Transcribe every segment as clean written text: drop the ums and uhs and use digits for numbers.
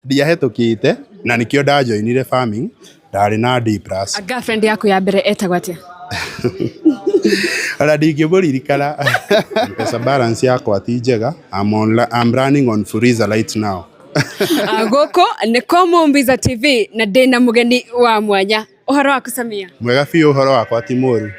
Ndiahĩtũkĩte na nĩkĩo ndajoinire farming, ndarĩ na D+. Girlfriend yaku ya mbere etagwo atĩa? Ona ndingĩmũririkana. Mpesa balance yakwa ti njega. I'm running on Fuliza right now. Gũkũ nĩ Komumbiza TV na ndĩna mũgeni wa mwanya. Ũhoro waku, Samia? Mwega biũ, ũhoro wakwa ti mũru.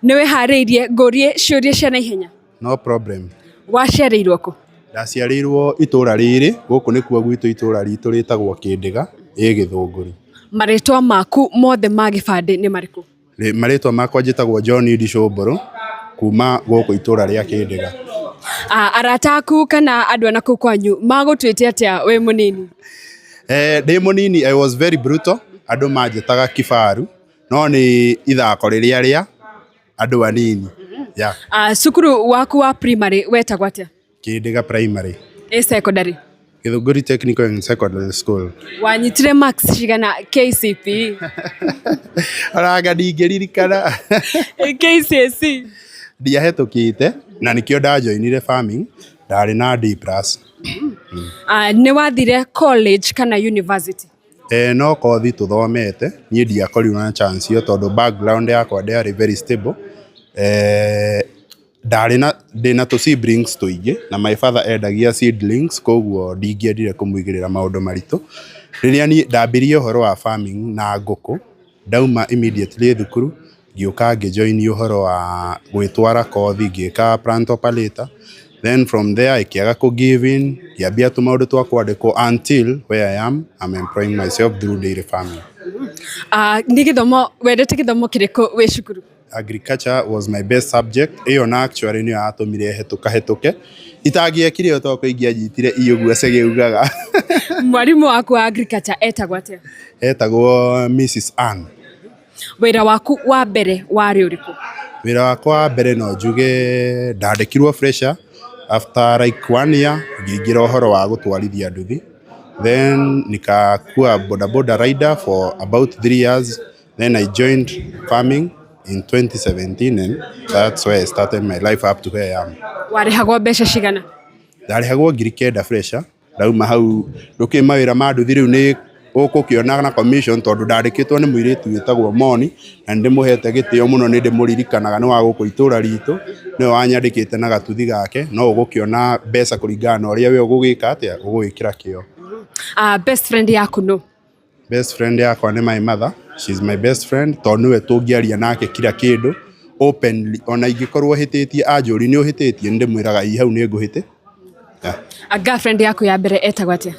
Nĩ wĩharĩirie ngũrie ciũria cia naihenya? No problem. Waciarĩirwo kũ? Ndaciarĩirwo itũra rĩrĩ, gũkũ nĩkuo gwitũ, itũra ritũ rĩtagwo Kĩndĩga, ĩ Gĩthũngũri. Marĩtwa maku mothe ma gĩbandĩ nĩ marĩkũ? Marĩtwa makwa njĩtagwo John Ndicũmbũrũ kuma gũkũ itũra rĩa Kĩndĩga. Arata aku kana andũ a nakũu kwanyu magũtuĩte atĩa wĩ mũnini? Ndĩ mũnini I was very brutal, andũ manjĩtaga kibaru, no nĩ ithako rĩrĩa rĩa andũ anini. Yeah. Cukuru waku wa primary wetagwo atĩa? Kĩndĩga Primary. Ĩ secondary? Gĩthũngũri Technical and Secondary School. Wanyitire marks cigana KCPE? Oranga ndingĩririkana. KCSE? Ndiahĩtũkĩte na nĩkĩo ndajoinire farming, ndarĩ na D+. Nĩ wathire college kana university? No kothi tũthomete, niĩ ndiakorirwo na chance ĩyo tondũ background yakwa ndĩarĩ very stable. Ndarĩ na ndĩna tũ siblings tũingĩ na my father endagia seedlings, koguo ndingĩendire kũmũigĩrĩra maũndũ maritũ. Rĩrĩa niĩ ndambirie ũhoro wa farming na ngũkũ, ndauma immediately thukuru ngĩũka ngĩjoin ũhoro wa gwĩtwara kothi, ngĩka plant operator, then from there ĩkĩaga kũ give in, ngĩambia tũmaũndũ twa kwandĩkwo until where I am, I'm employing myself through dairy farming. Nĩ gĩthomo wendete, gĩthomo kĩrĩkũ wĩ cukuru? Agriculture was my best subject. Ĩyo na actually nĩyo yatũmire hetũka hetũke. Itangĩekire ũũ toko ingĩanyitire i ũguo Chege ugaga. Mwarimũ waku wa agriculture etagwo atĩa? Etagwo Mrs Ann. Wĩra waku wa mbere warĩ ũrĩkũ? Wĩra wakwa wa mbere no njuge ndandĩkirwo fresher, after like one year ngĩingĩra ũhoro wa gũtwarithia nduthi, then nikakuwa bodaboda rider for about 3 years, then I joined farming in 2017 and that's where I started my life up to where I am. Warĩhagwo mbeca cigana? Ndarĩhagwo 9,000 fresher. Ndauma hau ndũkĩ mawĩra ma nduthi rĩu nĩ ũgũkĩona na commission, tondũ ndandĩkĩtwo nĩ mũirĩtu wĩtagwo Moni na nĩ ndĩmũhete gĩtĩo mũno, nĩ ndĩmũririkanaga, nĩ wa gũkũ itũra ritũ, nĩwe wanyandĩkĩte na gatuthi gake, no ũgũkĩona mbeca kũringana na ũrĩa we ũgũgĩka atĩa, ũgũgĩkĩra kĩo. Best friend yaku nũ? Best friend yakwa nĩ my mother, she's my best friend, tondũ nĩwe tũngĩaria nake kila kĩndũ openly, ona ingĩkorwo hĩtĩtie anjũri nĩ ũhĩtĩtie, nĩ ndĩmwĩraga ĩ hau nĩ ngũhĩtĩ, yeah. Girlfriend yaku ya mbere etagwo atĩa?